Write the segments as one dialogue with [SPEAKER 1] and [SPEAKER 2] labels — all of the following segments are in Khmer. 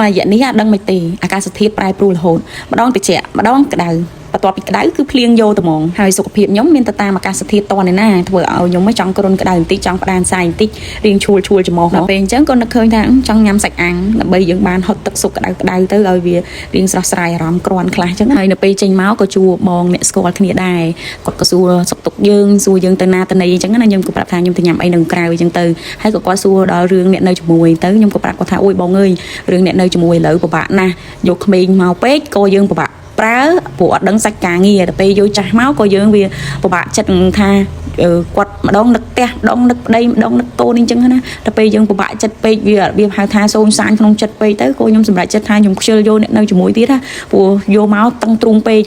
[SPEAKER 1] មួយរយៈនេះអត់ដឹងមិនទេអាកាសធាតុប្រែប្រួលរហូតម្ដងត្រជាក់ម្ដងក្តៅបន្ទាប់ពីក្តៅគឺភ្លៀងយកត្មងហើយសុខភាពខ្ញុំមានទៅតាមអាកាសធាតុតនេះណាធ្វើឲ្យខ្ញុំចង់គ្រុនក្តៅបន្តិចចង់ផ្ដានសាយបន្តិចរៀងឈួលឈួលច្រមុះដល់ពេលអញ្ចឹងក៏នឹកឃើញថាចង់ញ៉ាំសាច់អាំងដើម្បីយើងបានហុតទឹកស៊ុបក្តៅក្តៅទៅឲ្យវារៀងស្រស់ស្រាយអារម្មណ៍គ្រាន់ខ្លះអញ្ចឹងហើយនៅពេលចេញមកក៏ជួបបងអ្នកស្គាល់គ្នាដែរគាត់ក៏សួរសុខទុក្ខយើងសួរយើងទៅណាទៅណីអញ្ចឹងណាខ្ញុំក៏ប្រាប់ថាខ្ញុំទៅញ៉ាំអីនៅក្រៅអញ្ចឹងទៅហើយក៏គាត់សួរដល់រឿងអ្នកនៅជាមួយទៅខ្ញុំក៏ប្រាប់គាត់ថាអូយបងអើយរឿងអ្នកនៅជាមួយឥឡូវពិបាកណាស់យកក្មេងមកពេកក៏យើងពិបាកប្រើព្រោះអត់ដឹងសាច់ការងារតែពេលយកចាស់មកក៏យើងវាពិបាកចិត្តនឹងថាគាត់ម្ដងនឹកផ្ទះម្ដងនឹកប្តីម្ដងនឹកកូនអញ្ចឹងណាតែពេលយើងពិបាកចិត្តពេកវាវាហៅថាសូនសាញក្នុងចិត្តពេកទៅក៏ខ្ញុំសម្រេចចិត្តថាខ្ញុំខ្ជិលយកអ្នកនៅជាមួយទៀតណាព្រោះយកមកតឹងទ្រូងពេក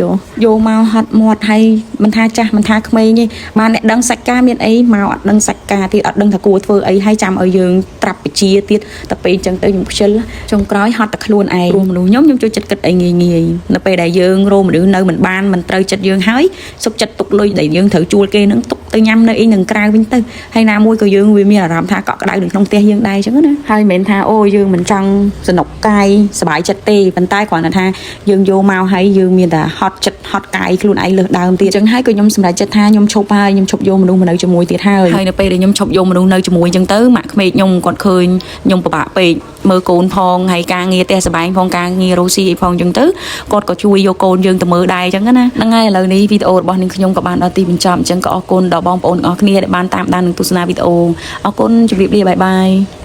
[SPEAKER 1] យកមកហត់មាត់ហើយមិនថាចាស់មិនថាក្មេងទេបានអ្នកដឹងសាច់ការមានអីមកអត់ដឹងសាច់ការទៀតអត់ដឹងថាគួរធ្វើអីហើយចាំឲ្យយើងត្រាប់បជាទៀតតែពេលអញ្ចឹងទៅខ្ញុំខ្ជិលចុងក្រោយហត់តែខ្លួនឯងព្រោះមនុស្សខ្ញុំខ្ញុំចូលចិត្តគិតអីងាយងាយនៅពេលដែលយើងរោមនុស្សនៅមិនបានមិនត្រូវចិត្តយើងហើយសុខចិត្តទុកលុយដែលយើងត្រូវជួលគេនឹងទុកទៅញ៉ាំនៅអីនឹងក្រៅវិញទៅហើយណាមួយក៏យើងវាមានអារម្មណ៍ថាកក់ក្ដៅនៅក្នុងផ្ទះយើងដែរអញ្ចឹងណាហើយមិនមែនថាអូយើងមិនចង់សនុកកាយសប្បាយចិត្តទេប៉ុន្តែគ្រាន់តែថាយើងយកមកហើយយើងមានតែហត់ចិត្តហត់កាយខ្លួនឯងលើសដើមទៀតអញ្ចឹងហើយក៏ខ្ញុំសម្រេចចិត្តថាខ្ញុំឈប់ហើយខ្ញុំឈប់យកមនុស្សមកនៅជាមួយទៀតហើយហើយនៅពេលដែលខ្ញុំឈប់យកមនុស្សនៅជាមួយអញ្ចឹងទៅម៉ាក់ក្មេកខ្ញុំគាត់ឃើញខ្ញុំពិបាកពេកមើលកូនផងហើយការងារផ្ទះសម្បែងផងការងាររស់ស៊ីអីផងអញ្ចឹងទៅគាត់ក៏ជួយយកកូនយើងទៅមើលដែរអញ្ចឹងណាហ្នឹងហើយឥឡូវនេះវីដេអូរបស់នាងខ្ញុំក៏បានដល់ទីបញ្ចប់អញ្ចឹងក៏អរគុណដល់បងប្អូនទាំងអស់គ្នាដែលបានតាមដាននិងទស្សនាវីដេអូអរគុណជម្រាបលា bye bye.